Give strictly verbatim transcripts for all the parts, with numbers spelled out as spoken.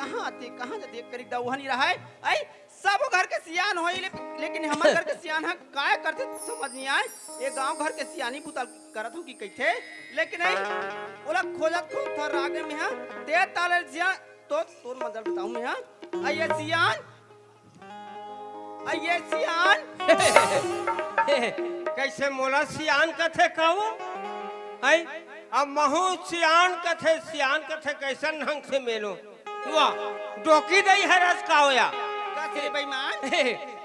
कहाँ आथे, कहाँ जाथे, एक करी दउहा नइ रहय। अई, सबो घर के सियान होही, ले-, लेकिन हमर घर के सियान ह काय करथे, समझ नइ आय। ये गांव घर के सियानी बुता ल करत हंव कि कहिथे, लेकिन अई, ओला खोजत खोजत थर्रा गेंव मेंहा, ते ताले सियान, तो तोर मजा ल बताहूं मेंहा। अई ये सियान, अई ये सियान। कइसे मोला सियान कथे का वो? अई, अब महूं सियान कथे, सियान कथे, कइसन ढंग से मेलों? वाह, डोकी दई हरस का होया? कस रे बेईमान।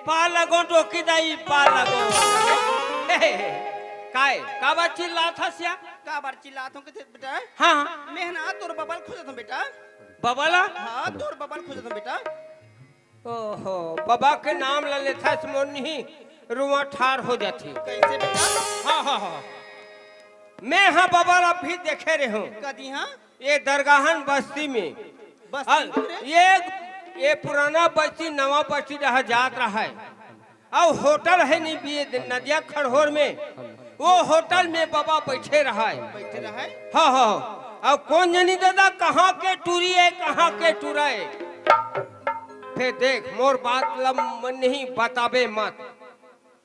पा लगों डोकी दई, पा लगों। काय, काबर चिल्लात हस या? काबर चिल्लात हंव कथे बेटा? हाँ, हाँ। मेंहा ना तोर बबा ल खोजत हंव बेटा। बबा ल? हाँ, तोर बबा ल खोजत हंव बेटा। ओहो, बबा के नाम ल लेथस मोर निही रुआं ठार हो जाथे। कइसे बेटा? हाँ, हाँ, हाँ। मेंहा बबा ल अभी देखे रेहेंव। कदी हाँ? ये दरगाहन बस्ती में। बस्ती अउ में रे? ये, ये पुराना बस्ती, नवा बस्ती डहर जात रहय। अउ होटल हे नहीं बीए नदिया खड़होर में, वो होटल में बबा बइठे रहय। बइठे रहय? हाँ, हाँ। अउ कोन जनी ददा कहाँ के टूरी हे, कहाँ के टूरा हे। फेर देख, मोर बात ल मन नहीं बताबे मत।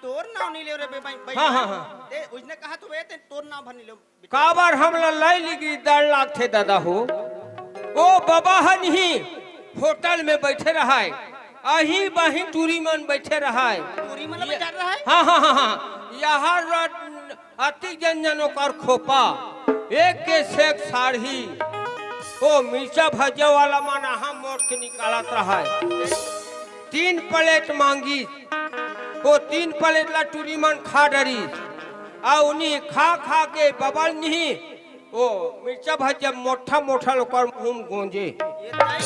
तोर नांव नइ लेंव रे बे, बे, हाँ, हाँ, हाँ। ते ओइसने कहत हवे, ते तोर नांव भर नइ लेंव। काबर हमला लइ लेगी डर लागथे ददा हो। ओ बबा ह नहीं होटल में बइठे रहय, अहीं बाहीं टूरी मन बइठे रहय। टूरी मन ल ये बइठा रहय? हाँ, हाँ, हाँ, हाँ। यहाँ र-, अति जन जन ओकर खोपा, एक के सेक साड़ी, ओ मिर्चा भज्जा वाला मन आहा मोट के निकालत रहय। तीन प्लेट मांगिस, ओ तीन प्लेट ला टूरी मन खा डरिस। अउ उनी खा खा के बबा ल नहीं, ओ मिर्चा भज्जा मोठा मोठा ल ओकर मुंह म गोंजे। ये ताई,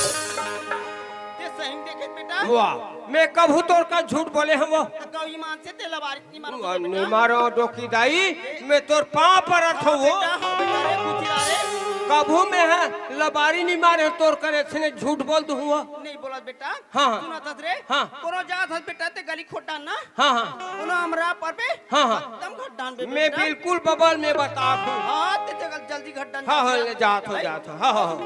ते सही म देखे बेटा? वाह, मैं कभू तोर करा झूठ बोले हंव? त कहो ईमान से ते लबारी नइ मारो अ, बेटा। नइ मारो डोकी दाई, मैं तोर पांव परत हंव वो। बेटा, हाँ बेटा रे, कुचिया रे। कभू मेंहा लबारी नइ मारे तोर करा अइसने झूठ बोल दूं वो। नइ बोलत बेटा। हाँ, हाँ। सुनत हस रे? हाँ। कोनो जात हस बेटा ते गली खोटा ना? हाँ, हाँ। कोनो अमरा परबे? हाँ, हाँ। खतम घट डाहन बे मैं बेटा। बिल्कुल बबा ल मैं बतात हंव। हाँ, ते जगह जल्दी घट डाहन हाँ, हाँ, बेटा। ले जात हंव, भाई। जात हंव। हाँ, हाँ, हाँ।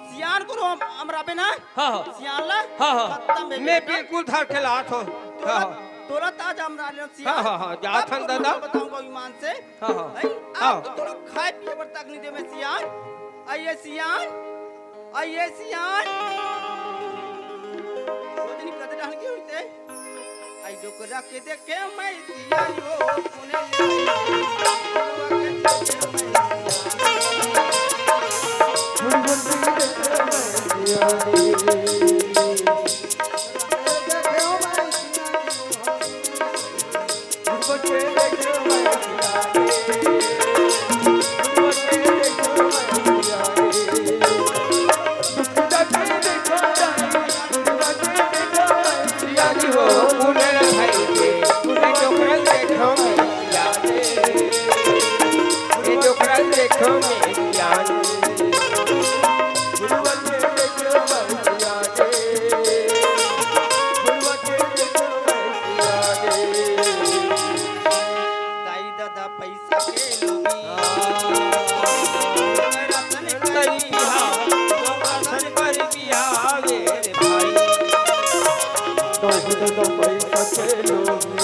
सियान कोनो अमराबे ना? हाँ, हाँ। सियान ला? हाँ, हाँ। खतम बे मैं बेटा। बिल्कुल धर के लात हंव। तोला, हाँ, हाँ। तोला त आज अमरा लेंव सियान। हाँ, हाँ, हाँ, जात हंव अब दादा। बताहूं ईमान से। हाँ, हाँ। भाई, हाँ। अब तो तोला खाए पिए बर तक नइ देंव मैं सियान। अई ये सियान, अई ये सियान। सोचनी कदे डाहन के होइसे। अई डोकरा के देखे मैं सियान हो, पुने ले। दाई ददा पैसा के लोभी। रतन करी बिहाव, रतन करी बिहाव रे भाई। दाई ददा पैसा के लोभी।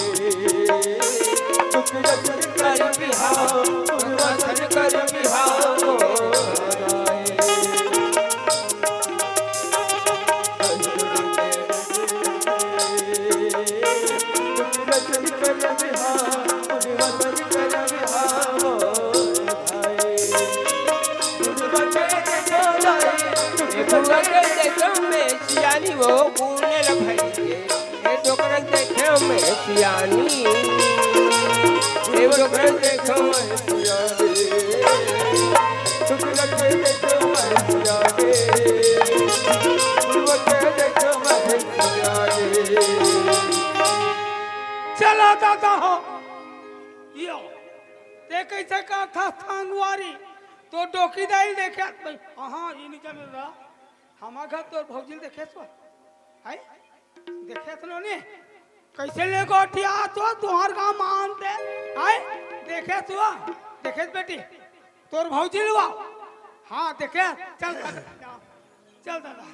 रतन करी बिहाव, रतन करी बिहाव। ए डोकरा देखे में सियानी, ए डोकरा देखे में सियानी। चला दादा हो। यो, ते कइसे कहत हस थानवारी? तोर डोकी दाई ल देखे हस भाई। हाँ, ये नहीं चल रहा। हमर घर तोर भौजी ल देखे हस वो? हाय? देखे हस नो ने? कइसे ले गोठिया तो तुंहर गांव मान ते? हाय? देखे हस वो? देखे हस बेटी? तोर भौजी ल वो? हाँ, देखे हस? चल, चल, चल। चल दादा,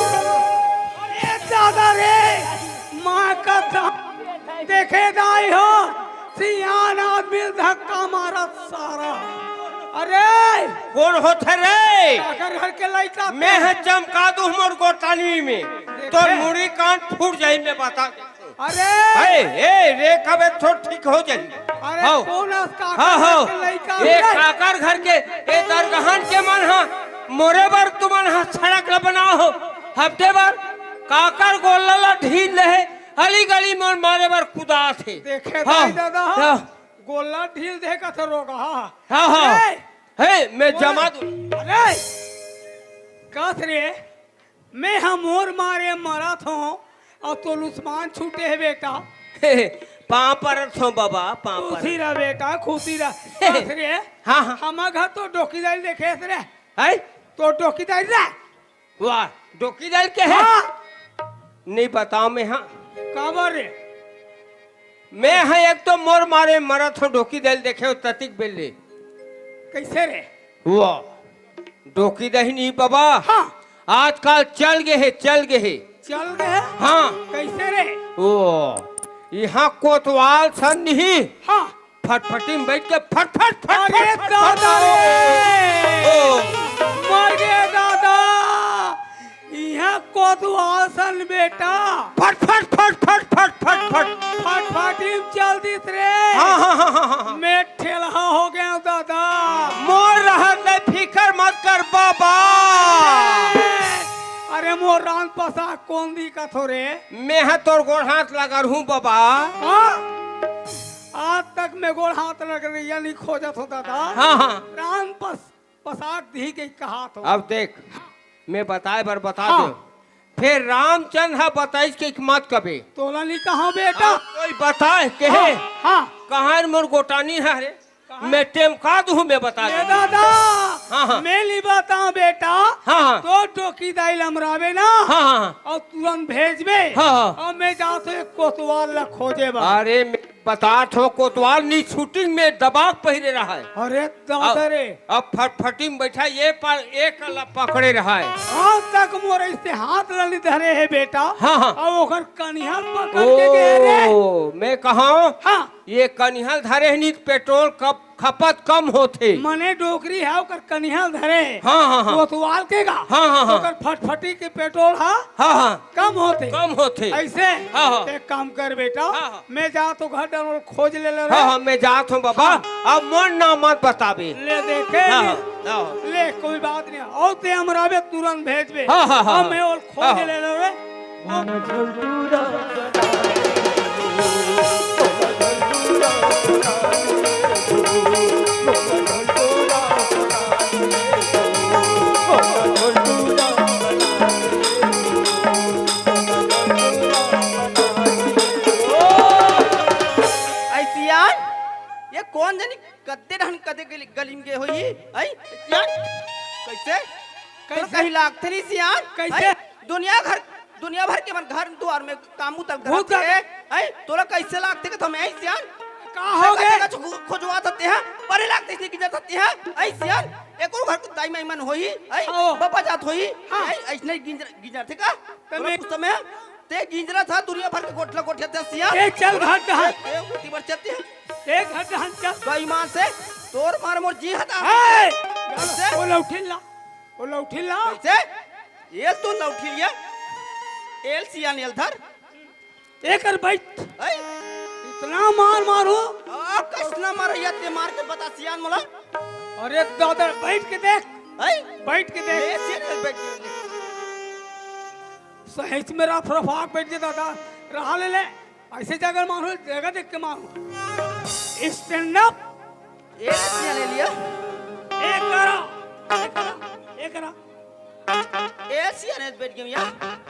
अरे दादा रे, माँ का दा-, देखे दाई हो, सियान आदमी धक्का मारत सारा। अरे कोन होथे रे? काकर घर के लइका मैं ह चमका दूं मोर गोटानी में, देखे? तोर मुड़ी कान फूट जाई, मैं बता देथंव। अरे ए, ए, रे कबे थोर ठीक हो जाई। अरे हव। कोन अस काकर हव, घर हव। के लइका ए रे? काकर घर के, ए दरगहन के मन ह, मोरे बर तुमन ह सड़क ल बनाओ हो। हफ्ते बर काकर गोल्ला ल ढील ले हे, हली गली मन मारे बर कुदात हे। देखे हव, दाई दादा, हव। गोल्ला ढील दे कथे रोगहा। हव, हव। ए, हे, मैं बोले, जमा दूं। अरे, कस रे, मैं ह मोर मारे मरत हों, अउ तोर लुसमान छूटे हे बेटा। पाँव परत हों बाबा, पाँव परत। खुशी रह बेटा, खुशी रह। कस रे, हाँ, हाँ। हमर घर तो डोकी दाई ल देखे हस रे। हैं? तो डोकी दाई ल रे। वाह, डोकी दाई ल के हे? हाँ। नहीं बताओं मैं, हाँ। काबर रे? मैं ह एक तो मोर मारे मरत हों, डोकी दाई ल देखे हों ततिक बेर ले। कइसे रे? वाह, डोकी दाई नहीं बाबा। हाँ। आजकल चल गे हे, चल गे हे। चल गे हे? हाँ। कइसे रे? ओ, इहाँ कोतवाल सन नहीं। हाँ। फटफटी में बइठ के फट, फट, फट, अरे फट, फट, दादा फट। रे! ओ। मर गे दादा। इहाँ कोतवाल सन बेटा। फट, फट, फट, फट। फटफटी में चल दिस रे। हाँ, हाँ, हाँ, हाँ, हाँ। मैं ठेलहा हो गेंव दादा। मोर रहत ले फिकर मत कर बाबा। अरे मोर रांद पसाक कोन दिखत हो रे? मैं ह तोर गोड़ हाथ ल अगरहूँ बाबा। हाँ? आज तक मैं गोड़ हाथ ल अगरइया नहीं खोजत हों दादा। हाँ, हाँ। रांद पस पसाक दिही के कहात हों। अब देख, मैं बताय बर बता हाँ। देंव। फेर रामचंद ह बताइस के मत कबे। तोला नहीं कहां बेटा। हाँ, कोई बताय के हाँ, हे। हाँ। कहां मोर गोटानी हे रे? कहां? मैं टेमका दूं, मैं बता ए देंव। दादा, हाँ, हाँ। मैं नहीं बतांव बेटा। हाँ, हाँ। तो डोकी दाई ल अमराबे ना। हाँ, हाँ। अउ तुरंत भेजबे। हाँ, हाँ। अउ मैं जात हों एक कोतवाल ल खोजे बर। अरे, मैं बतात हों कोतवाल नी छूटिंग में दबा के पहिरे रहय। अरे दादा अब, रे। अब फटफटी में बइठा ये पर एक ल पकड़े रहय। आज तक मोर अइसे हाथ ल नी धरे हे बेटा। हाँ, हाँ। अब ओकर कनिहा ल पकड़ के गे रे। ओ, मैं कहां? हाँ। ये कनिहा ल धरे हे नी पेट्रोल कब खपत कम होथे। मने डोकरी हे ओकर कनिहा ल धरे हे। हाँ, हाँ, हाँ। कोतवाल के गा। हाँ, हाँ, हाँ। ओकर फटफटी के पेट्रोल ह हाँ, हाँ। कम होथे। कम होथे। अइसे? हाँ, हाँ। एक काम कर बेटा, हाँ, हाँ। मैं जात हों घर डर खोज ले ले रे। हाँ, हाँ, मैं जात हों बाबा। हाँ। अब मोर नाम मत बताबे। ले देखे हाँ, ले। हाँ, हाँ। ले कोई बात नहीं। अउ ते अमराबे तुरंत भेजबे। हाँ, हाँ, हाँ, अब हाँ। मैं ओला खोज हाँ। ले ले रे। ऐ सियान, ये कोन जनी कते डहन कते गली, गली में गे होही? ऐ सियान, कइसे? कइसे? कहीं लागथे नहीं सियान? कइसे? ऐ दुनिया घर, दुनिया भर के मन घर दुआर में काम उतल भूत करथे। जाते। ऐ तोला कइसे लागथे कि तुम ऐ सियान? का हो गे? जगह जगह खो-, खोजवा सकते हैं, परे लागथे इसने की जा सकते हैं। ऐ सियान, एको घर के दाई माई मन होही, ऐ ओ। बाबा जात होही, हाँ। ऐ, ऐसने गिंजर, गिंजर थे का? तोला मैं पूछता मैं, ते गिंजरा था दुनिया भर के गोठला गोठिया था सियान। ए, चल घर डहन। ए, ए, उठी बर चलती है। ए, घर डहन चल। बेईमान से, तोर मार मोर जी हता। ए, कइसे? ओ लौठी ला, ओ लौठी ला। कइसे? ये तो लौठी लिया। एल सियान एल धर। एकर बइठ। हैं? इतना मार मारो। आ, कइसना मारइया ते मार के बता सियान मोला। अरे दादा, बइठ के देख। हैं? बइठ के देख। ए, सियान बइठ के। सही में रफ रफाक बइठ के दादा। रहा ले ले। अइसे जगह मारो, जगह देख के मारो। Stand up। ए, सियान ले लिया। ए करा, ए करा, ए करा। ए, सियान बइठ गेंव या।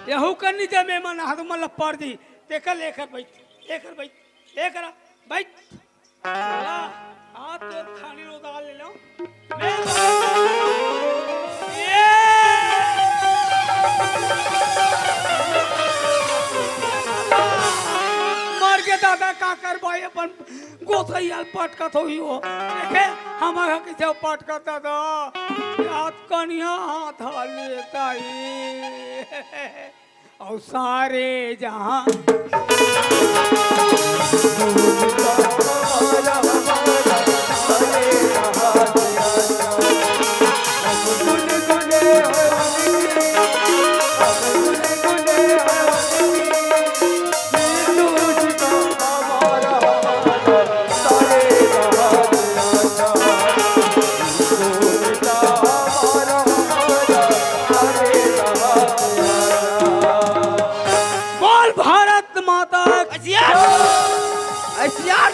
यहू कर नी जमे मन, हाथ में लपड़ दी। तेकर ले एकर बइठ, एकर बइठ, एकरा बइठ। ला, हाथ तो खानी उतार ले लो। मैं ये मर के दादा का कर भाई अपन गोसैया ल पटकत होही हो। देखे, हमारा कइसे पटकत दादा। हाथ कनिया हाथ हाल लेता ही। अउ सारे जहां बोल भारत माता की। असियान! असियान!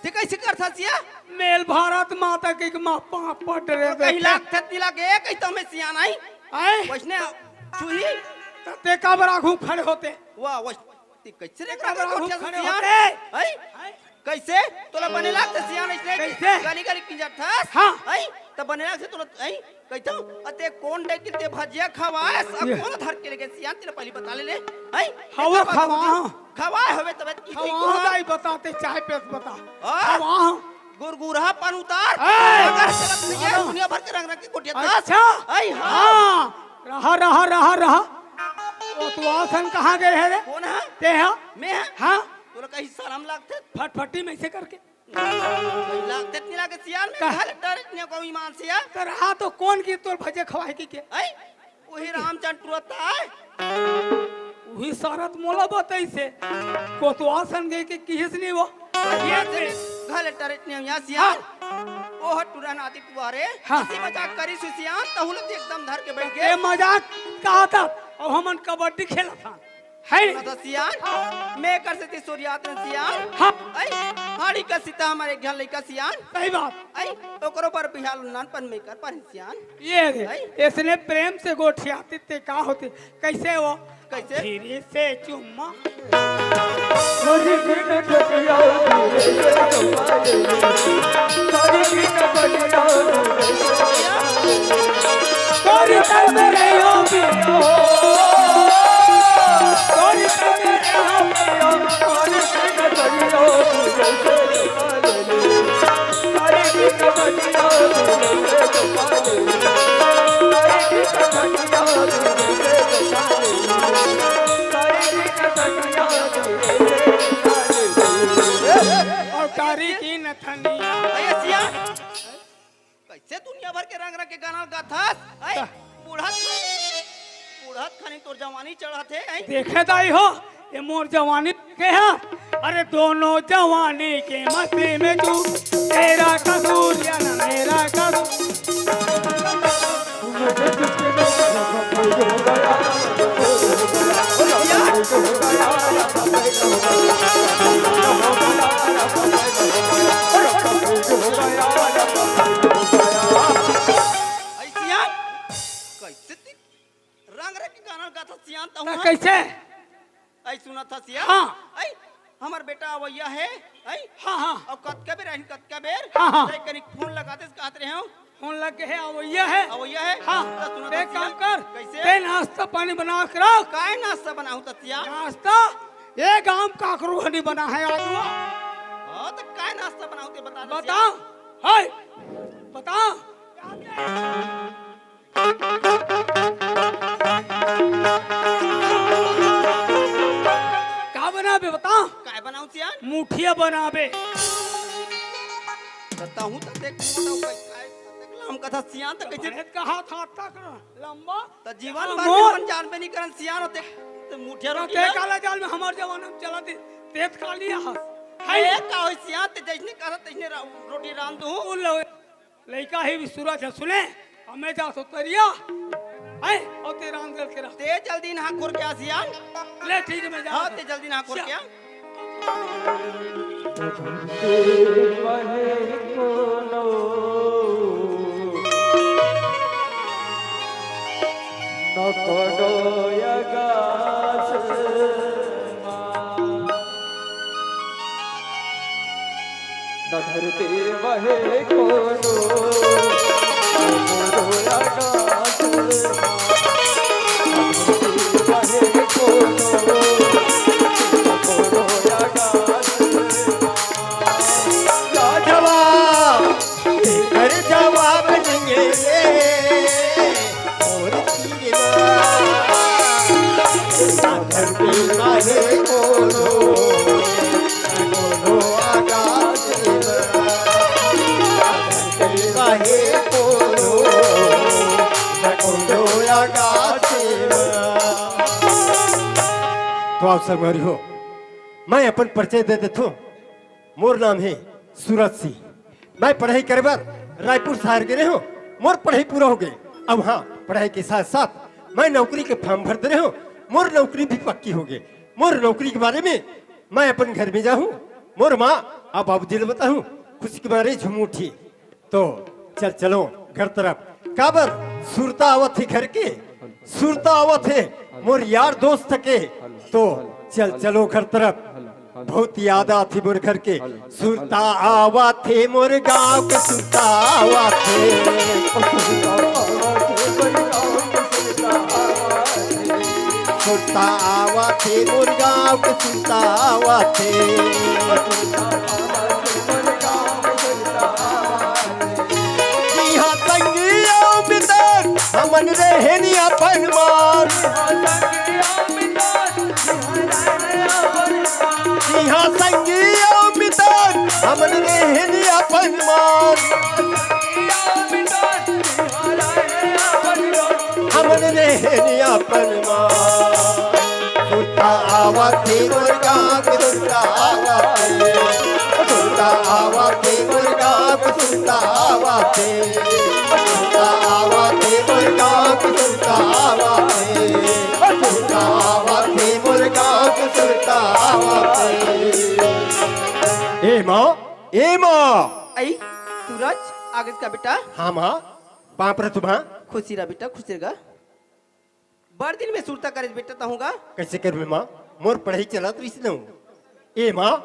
ते कइसे करथा सिया? मेल भारत माता की, के माँ पाँव पट रे तो कहीं देखे। लागथे तिला के, कहीं तो हमें सियान आई। आए? वइसने छुही। त ते काबर आघू खड़े होते? वाह, वइस-, ते कइसे रे ते काबर आघू खड़े सियान? होते? हैं? हैं? कइसे? तोला बने लागथे सियान अइसने? कइसे? गली गली किंजरथस? हाँ। हैं? त बने लागथे तोला, हैं? कहिथंव, अते कोन डेग के ते भजिया खवाए, सब ये। कोन धर के लेगे सियान, तेला पहिली बता ले ले। हैं? हवा इतना खवा। खवाए हवे तबे इतनी खवा कोन दाई बताते चाय पे बता। हाँ? खवा। गुरगुरहा पान उतार। ए! अगर चलत नहीं है, अरे। दुनिया भर के रंग रंग के गोटिया दस। अच्छा। हैं, हाँ। हाँ। रहा, रहा, रहा, रहा। वो तू आसन कहाँ गए है रे? कोन है? ते हा? मैं है? हाँ। तोला कहीं शरम लागथे? फटफटी में से करके। लागथे नहीं लागे सियान में का? घाल डरे नहीं को ईमान से यार। त रहा तो कोन की तोर भजे खवाए की के? आई? वही रामचंद्र टुरत है। वही सारत मोला बताइसे। कोतवाल सन गए के किहिस नहीं वो। ये से घाल डरे नहीं यहाँ सियान। हाँ। ओह टुरा नाती टुरा रे। हाँ। इसी मजाक करिस सियान, तहुल एकदम धर के बइठ ये गे। मजाक कहा था? अब हमन कबड्डी खेलत हन। है। सुना था सियान? हाँ। मैं कर से ती सोरियात रहे सियान। हाँ। ऐ, हाड़ी का सीता हमारे घर लइका सियान। सही बात। ऐ, ओकरो पर बिहाल नानपन में कर पर सियान। ये रे, ऐ? इसने प्रेम से गोठियाती ते का होती? कइसे हो? कइसे? धीरे से चुम्मा। अरे सिया, कइसे दुनिया भर के रंग रंग के गाना गाथस? ऐ, का? बुढ़त, बुढ़त खानी तोर जवानी चढ़त हे, ऐ? देखे दाई हो, ये मोर जवानी के हा। अरे दोनों जवानी के मस्ती में तू तेरा कसूर या ना मेरा कसूर। ऐ सियान, कइसे ती रंग रंग के गाना गाथस सियान तहूँ? कइसे? ऐ सुनत हस सियान? हाँ। ऐ हमर बेटा अवइया हे, ऐ? हाँ, हाँ। अउ कतका बेर आही, कतका बेर? हाँ, हाँ। तैं कनिक फोन लगा देस कहत रहे हँव। फोन लग गे हे, अवइया हे। अवइया हे? हाँ। त सुनत हस सियान? एक काम कर, कइसे? तैं नाश्ता पानी बना के रख। काय नाश्ता बनाहूँ त सियान? नाश्ता? ये गाँव काकरो ह नहीं बना हे आज वो। हाँ, त काय नाश्ता बनाहूँ ते बता दे बता। सियान। हाय। बता। का बनाबे बता? काय बनाऊं सियान? मुठिया बनाबे। बताऊं त देख, मोटा उपाय काय, देख लाम कथा सियान त कइसे? बने कहा था तक लंबा। त जीवन हाँ, भर मोर। में अपन जानबे नहीं करन सियान होते। तो मुठिया रोटी ते ना। काला जाल में हमर जमाना में चला दे, तेत खा लिया हस। ए, का होई सियान, ते जइसने कहत तइसने रा-, रोटी रांध दूँ। उन लो, लइका ही भी सूरज है, सुने, हमें जा सो तरिया, हैं, और ते रांध करके रख। ते जल्दी नहा खोर के आ सियान। ले, ठीक है, मैं जा हाँ, रहा ते हूँ। जल्दी नहा खोर के आ। जवाब, तेकर जवाब नइये रे, मोर तीर मा। ना धरती मा हे कोनो, ना कोनो आकाश मा। ना धरती मा हे कोनो, ना कोनो आकाश मा। तो आप संगवारी हो, मैं अपन परिचय दे देथों। मोर नाम हे सूरज सिंह। मैं पढ़ाई करे बर रायपुर शहर गे रहेंव। मोर पढ़ाई पूरा हो गे। अब हाँ, पढ़ाई के साथ-साथ मैं नौकरी के form भर दे रहेंव। मोर नौकरी भी पक्की हो गे। मोर नौकरी के बारे में मैं अपन घर में जाहूँ, मोर माँ अउ बाबूजी ल बताहूँ। खुशी के मारे झूम उठी। तो चल, चलो घर तरफ। काबर सुरता आवत हे घर के, सुरता आवत हे मोर यार दोस्त के। तो चल, चलो घर तरफ। बहुत याद आथे मोर घर के। सुरता आवत हे मोर गाँव के, सुरता आवत हे। सुरता आवत हे मोर गाँव के, सुरता आवत हे। इहाँ संगी अउ मितान, हमन रहेन अपन मान। इहाँ संगी अउ मितान, हमन रहेन अपन मान। हमन रहेन अपन मान। सुरता आवत हे मोर गाँव के, सुरता आवत हे। सुरता आवत हे मोर गाँव के, सुरता आवत हे। सुरता आवत हे मोर गाँव के, सुरता आवत हे। सुरता आवत हे मोर गाँव के, सुरता आवत हे। ए माँ, ए माँ। आई, सूरज, आगे का बेटा? हाँ माँ, बाप रे तुम्हार। खुशी रह बेटा, खुशी रह। बड़ दिन में सुरता करेस बेटा तहूँ गा। कइसे करबे माँ? मोर पढ़ाई चलत रहिस न। ए माँ।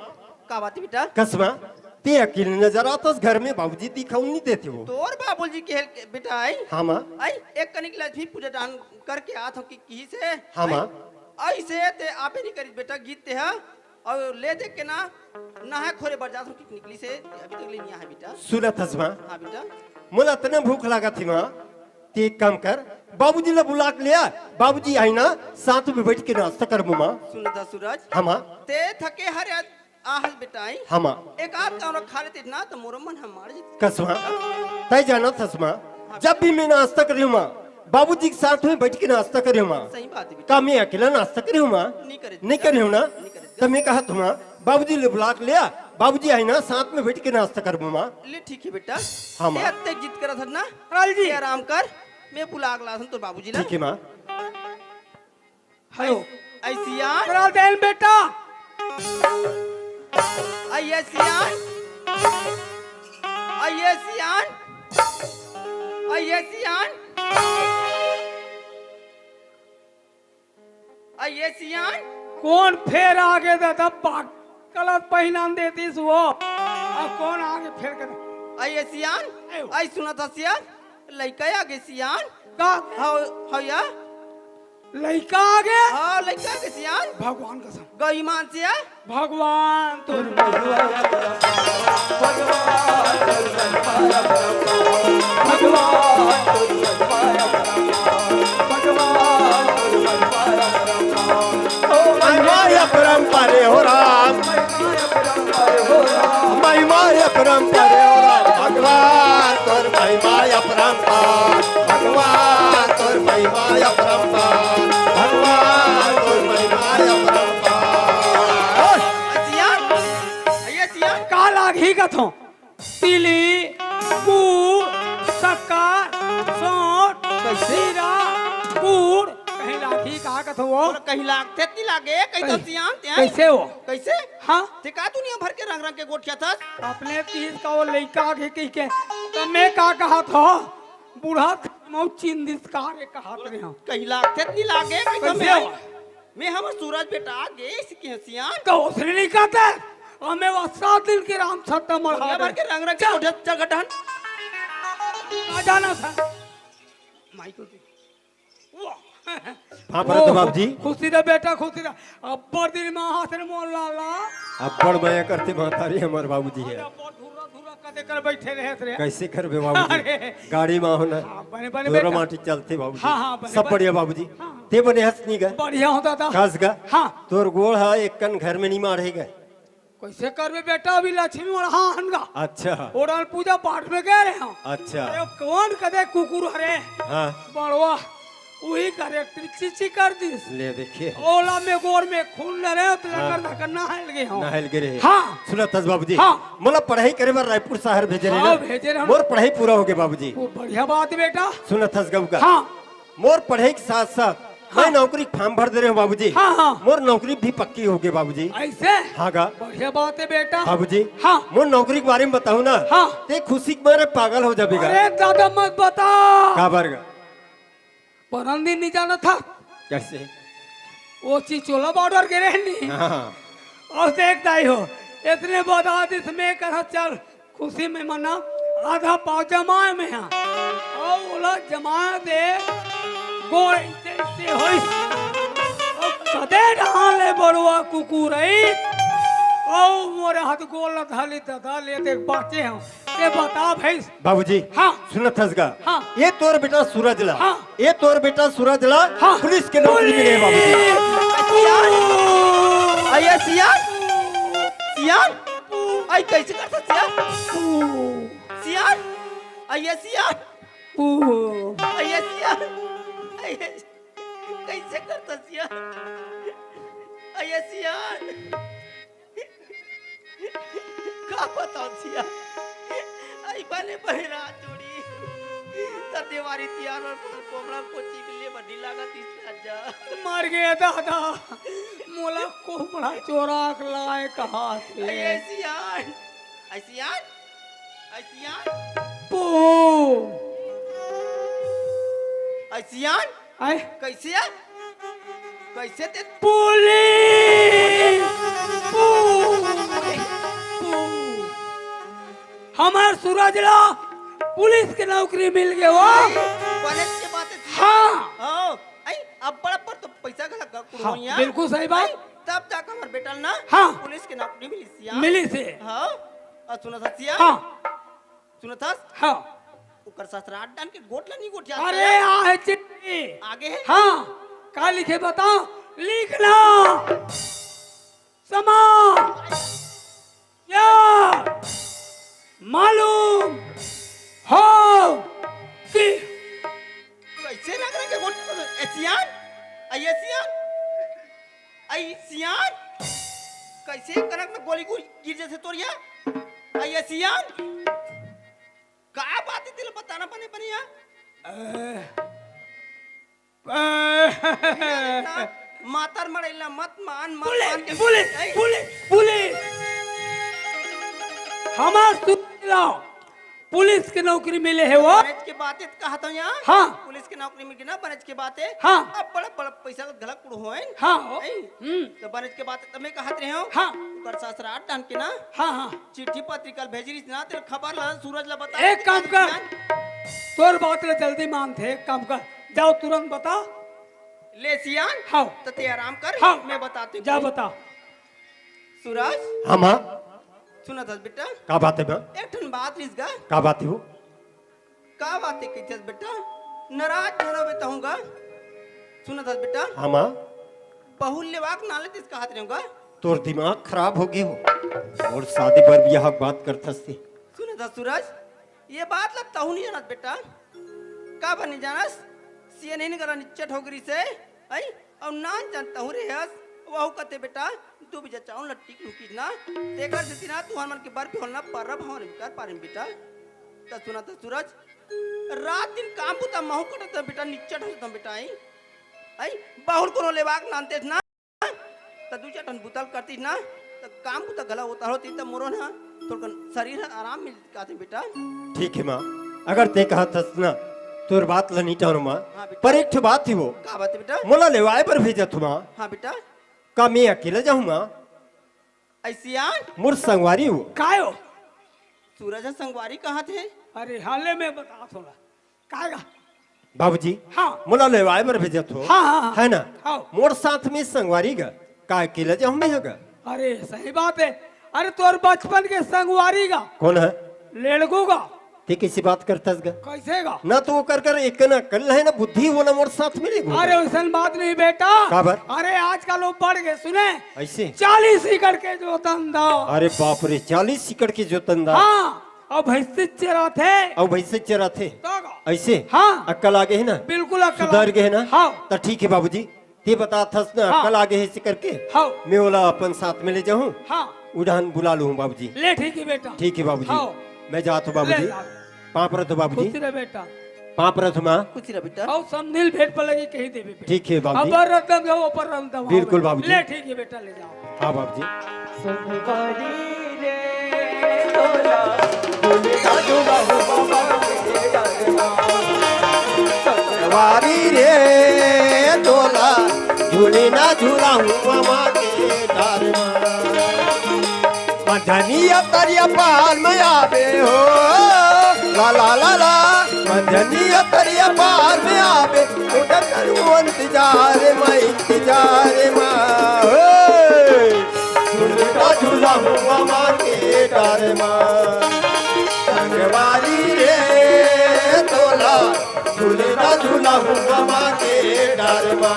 का बात हे बेटा? कस माँ, ते अकेले नजर आथस घर में, बाबूजी दिखउन नइ देथे वो। तोर बाबूजी के हेल के बेटा आई। हाँ माँ। आई, एक कनिक लक्ष्मी पूजा दान करके आत हँव कि, किहिसे। हाँ माँ। आई, अइसे ते आबे नइ करिस बेटा, गिस ते हा। अउ ले देख के ना, नहाय खोरे बर जात हँव कि निकलिस हे, अभी तक ले नइ आय हे बेटा। सुनत हस माँ? हाँ बेटा। मोला अतना भूख लागत हे माँ, ते एक काम कर, बाबूजी ला बुला के ले आ, बाबूजी आही ना, साथ में बइठ के नाश्ता करबो माँ। सुनत हस सूरज? हाँ माँ। ते थके हारे आ हस बेटा, आई? हाँ माँ। एक आध कांवरा खा लेते ना, त मोरो मन ह मार जतिस। कस माँ? तैं जानत हस माँ, हाँ। जब भी मैं नाश्ता करे हँव माँ, बाबूजी के साथ में बइठ के नाश्ता करे हँव माँ। सही बात हे बेटा। का मैं अकेला नाश्ता करे हँव माँ? नइ करे। नइ करे हँव ना? नइ करे। त मैं कहत हँव माँ, बाबूजी ला बुला के ले आ, बाबूजी आही ना, साथ में बइठ के नाश्ता करबो माँ। ले ठीक हे बेटा। हाँ माँ। ते अतेक जिद करत हस ना? लाल जी। ते आराम कर, मैं बुला के लाथँव तोर बाबूजी ला। ठीक हे माँ। हेलो। अई सियान। करा देन बेटा। अई सियान। अई सियान। अई सियान। अई सियान। कोन फेर आगे दादा, पागल पहिनान देतिस वो। अब कोन आगे फेर कर? अई सियान। अई सुनत हस सियान, लइका आगे सियान। का? हव, हव या। लइका आगे? हाँ, लइका आगे सियान। भगवान कसम। गईमान सियान। भगवान तोर महिमा अपरंपार हे हो राम। महिमा अपरंपार हे हो राम। भगवान तोर महिमा अपरंपार। भगवान तोर महिमा अपरंपार। भगवान तोर महिमा थो। तिली, गुड़, शक्कर, सौंठ, कइसे? जीरा, गुड़, कहीं लागी का कथो वो? तोला कहीं लागथे त नी लागे, कहीं तो कहीं सियान ते हैं। कइसे वो? कइसे? हाँ। ते का दुनिया भर के रंग रंग के गोठियाथस? अपने तीज का वो लइका आगे कहि के, त मैं का कहत हो? बूढ़ा मऊ चिन्ह दिस का रे कहत रहे हो। कहीं लागथे त नी लागे, कहीं तो कइसे मैं हो? मैं हमर सूरज बेटा आगे इसी के सियान। तो उसने नहीं कहता, हमें वो सात दिन के राम सत्ता मढ़ा दुनिया भर दे। के रंग रंग के चल। गोठिया, चल गड्ढन। आ जाना था। माई को दे। वाह। हाँ, परत ओह, बाबूजी। खुशी रह बेटा, खुशी रह। अब्बड़ दिन में हाथ रे मोर लाला। अब्बड़ मया करथे महतारी हमर बाबूजी हे। अरे, अब्बड़ धुर्रा, धुर्रा कदे कर बैठे रहे रे। कइसे करबे बाबूजी? अरे। गाड़ी में हो ना। हाँ, बने, बने धुर्रा बेटा। माटी चलथे बाबूजी। हाँ, हाँ, बने, सब बने। बढ़िया बाबूजी। हाँ, हाँ। ते बने हस नी गा? बढ़िया हो दादा। कस गा? हाँ। तोर गोड़ हा एक कन घर में नी माढ़े गा। कइसे करबे बेटा, अभी लक्ष्मी मढ़ा हन गा। अच्छा। ओड़न पूजा पाठ में गए रहे हम। अच्छा। अरे कौन कदे कुकुर हरे? हाँ। बड़वा, उही करे टिक चिची कर दिस। ले देखिए। ओला में गोड़ में खून ले रहे हो, तो हाँ। लंगर धकर नहाए लगे हो। नहाए लगे रहे। हाँ। सुनत हस बाबूजी। हाँ। मोला पढ़ाई करे बर रायपुर शहर भेजे रहे हाँ, ना। भेजे रहे। मोर पढ़ाई पूरा हो गए बाबूजी। वो बढ़िया बात है बेटा। सुनत हस गऊ का। हाँ। मोर पढ़ाई के साथ साथ मैं हाँ। नौकरी के फॉर्म भर दे रहे हूँ बाबूजी। हाँ, हाँ। मोर नौकरी भी पक्की हो गई बाबूजी। ऐसे? हाँ गा। बढ़िया बात है बेटा। बाबूजी। हाँ। मोर नौकरी के बारे में बताऊँ ना। हाँ। ते खुशी के मारे पागल हो जाबे गा। अरे दादा मत बता। काबर गा? परन दिन नहीं जाना था। कइसे? वो चिचोला बॉर्डर के रहनी। हाँ। अउ देख दाई हो, इतने बता दिस मैं कहा चल खुशी में मना आधा पाव जमाए में हा। अउ ओला जमाए दे गोड़ ऐसे ऐसे होइस। अउ कदे डहान ले बड़वा कुकुर आई। अउ मोरे हाथ गोड़ ला धाली ददा ले देख बाचे हूँ। ये बता भैंस। बाबूजी, हाँ। सुनत हस गा? हाँ। ये तोर बेटा सूरज ला, हाँ। ये तोर बेटा सूरज ला हाँ। पुलिस के नौकरी मिले हे बाबूजी। सियान, अइया सियान, सियान, अई कइसे करथस सियान? सियान, अइया सियान, अइया सियान, अइया, कइसे करथस सियान? अइया सियान। का बताओ सिया, अई बने बने रात जोड़ी, त देवारी तिहार बर कोमला कोची मिले बनी लागत इस राजा। मर गए दादा, मोला कोमला चोरा के लाए कहा थे। अइया सियान, अइया सियान, अइया सियान। पू। अइया सियान। आय? कइसे हे? कइसे ते पुलिस! पु-, पु-, हमर सूरज ला पुलिस के नौकरी मिल गे वो। बनेच के बात हे। हाँ। हाँ। अई, अब्बड़ अब्बड़ तो पइसा घला गा कुड़वइया। बिल्कुल सही बात। अई, तब जाके हमर बेटा ल ना हाँ। पुलिस के नौकरी मिलिस या। मिलिस हे। हाँ। अउ सुनत हस या। हाँ। सुनत हस? हाँ। ओकर ससुरार डान के गोठ ला नी गोठिया। अरे, आ हे चिट्ठी। आगे हे? हाँ। का लिखे बताओ? लिखना। समा। या। मालूम। हो। कि। कइसे रंग रंग के गोठ-, ए सियान? अइया सियान? अइया सियान? कइसे कनक में गोली गोली गिर जथे तोरिया? अइया सियान? का बात हे तेला बताना बने बने या? अ, अ, मातर मड़ैला मत मान, मत पुलिस, मान के पुलिस, अई। Police, police. हमर सुन लो, पुलिस के नौकरी मिले हे वो। बनेच के बात हे, कहत हूँ या। हाँ। पुलिस के नौकरी मिल गे ना, बनेच के बात हे। हाँ। अब्बड़ अब्बड़ पइसा घला कुड़वइन। हाँ। अई। हम्म। त बनेच के बात हे, त मैं कहत रहे हूँ। हाँ। ओकर ससुरार डान के ना। हाँ, हाँ। चिट्ठी पत्री कल भेज रहिस ना, तेला खबर ला, सूरज ला बता एक दे काम कर। तोर बात ला जल्दी मानथे, एक काम कर। जाओ तुरंत बता। ले सियान, हाँ। त ते आराम कर, हाँ। मैं बताती हूँ। जा बता। सूरज। हाँ माँ। सुनत हस बेटा? का बात हे माँ? एक ठन बात रहिस गा। का बात हे वो? का बात हे कहिथस बेटा? नाराज झन होबे तहूँ गा। सुनत हस बेटा? हाँ माँ। बहू लेवा के ना लेतिस कहत रहेंव गा। तोर दिमाग खराब हो गे हो। मोर शादी बर बियाह के बात करथस ते। सुनत हस सूरज, ये बात ला तहूँ नहीं जानत बेटा। काबर नहीं जानस? सियनहिन करा निच्चट हो गे रिहिसे, अई? अउ नान जान तहूँ रेहस। वहू कथे बेटा, दू बीजा चाउर ल टिक लुकिस ना, तेकर सेती ना तुहर मन के बर बिहोल ना परब हमन कर पारिन बेटा। त सुना त सूरज, रात दिन काम बुता महू कटत बेटा, निच्चट होत बेटा, आई, आई, बहुल कोनो लेवाक नानतेस ना, त दू चार ठन बुता ल करतिस ना, त काम बुता घला होता होती, त मोरो ना थोड़कन शरीर ह आराम मिल जाथे बेटा। ठीक हे माँ, अगर ते कहत हस ना, तोर बात ल नहीं टारो माँ, हाँ बेटा। पर एक ठो बात ही वो, का बात हे बेटा? मोला लेवाए बर भेजत हो माँ। हाँ बेटा। का मैं अकेला जाहूँ माँ? ऐसियान? मोर संगवारी हो। काय हो? सूरज ह संगवारी कहाँ थे? अरे हाले में बता थोड़ा। काय गा? बाबूजी, हाँ। मोला लेवाए बर भेजत हो। हाँ, हाँ, हाँ। है ना? हाँ। मोर साथ में संगवारी गा। का अकेला जाहूँ मैं गा? अरे सही बात है। अरे तोर बचपन के संगवारी गा। कौन है? लेड़गू गा। ते कैसी बात करतस गा? कैसे गा? ना तो वो कर कर एक ना कल है ना बुद्धि, वो ना मोर साथ में लेगू। अरे वैसन बात नहीं बेटा। काबर? अरे आजकल वो बढ़ गए सुने। ऐसे? चालीस एकड़ के जोतन दा। अरे बाप रे, चालीस एकड़ के जोतन दा। हाँ, अब भैंस चराथे। अब भैंस चराथे। तो गा। ऐसे? हाँ। अक्कल आ गए है ना? बिल्कुल अक्कल आ सुधर गए है ना? हाँ। त ठीक है बाबूजी, ते बतात हस ना, हाँ। अक्कल आ गए है इसे करके। हाँ। मैं ओला अपन साथ में ले जाहूँ। हाँ। उड़ान बुला लूँ बाबूजी। ले ठीक है बेटा। ठीक है बाबूजी। हाँ। मैं जात हूँ ले बाबूजी। जा। पाँव परत हूँ बाबूजी। खुश रह बेटा। पाँव परत हूँ माँ। खुश रह बेटा। अउ समधिल भेंट पर लगी कही देबे बेटा। ठीक है बाबूजी। अबर रतन जाओ, अपर रतन जाओ। बिल्कुल बाबूजी। ले ठीक है बेटा, ले जाओ। हाँ बाबूजी। संगवारी रे तोला, झूली ना झूला हो बाबा के डर मा। संगवारी रे तोला, झूली ना झूला हो बाबा के डर मा। मंझनिया तरिया पार में आवे हो, ला ला ला ला। मंझनिया तरिया पार में आवे, उधर करूँ इंतजार मैं, इंतजार मैं। हो, झुलता झुला हुआ माँ के डर माँ। संगवारी रे तोला, झुलता झुला हुआ माँ के डर माँ।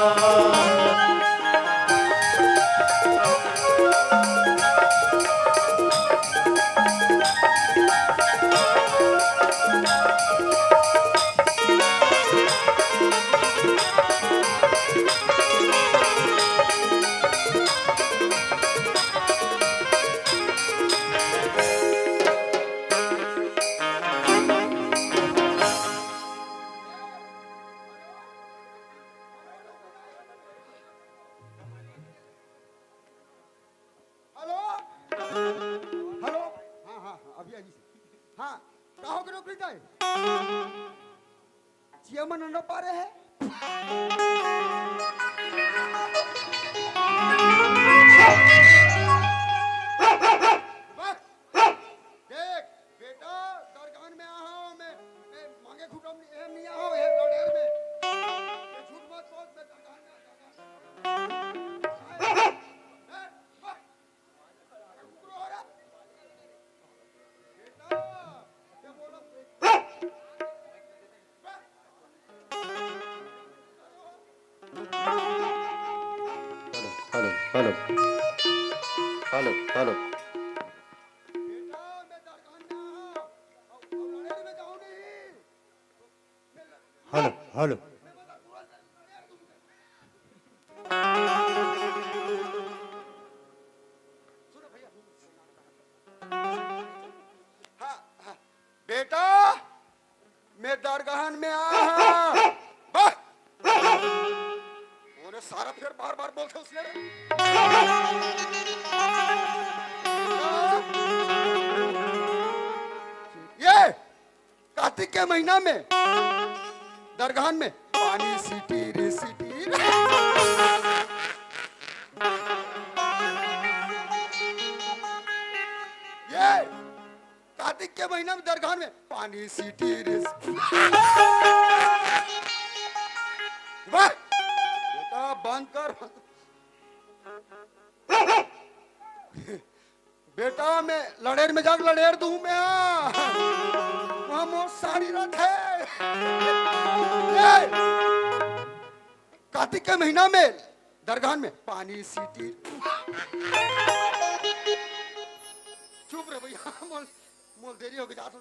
Hello, hello. हाँ, हाँ, हाँ, अभी, अभी। हाँ, का हो गए नौकरी जाए? जिया मन न पारे है। बस, देख, बेटा, दरगान में आ हूँ मैं, मैं मांगे खुटम नहीं, एम नहीं आ हूँ, ये लड़ेर में। ये झूठ मत बोल, मैं दरगान में आ, दरगान में। Hello, hello. Hello, hello. Hello, hello. हाँ, हाँ। बेटा, मैं दरगाहन में आ हाँ। बस। ओने सारा फिर बार-बार बोलथे उसने रे। ये कार्तिक के महीना में दरगाहन में पानी सीटी रे सीटी। ये कार्तिक के महीना में दरगाहन में पानी सीटी रे। वाह! बेटा बंद कर। बेटा, मैं लड़ेर में जाके लड़ेर दूं मैं। वहाँ मोर साड़ी रथे। ए! कार्तिक के महीना में दरगाहन में पानी सीटी। चुप रे भैया, मोल, मोल देरी हो गई, जा तो।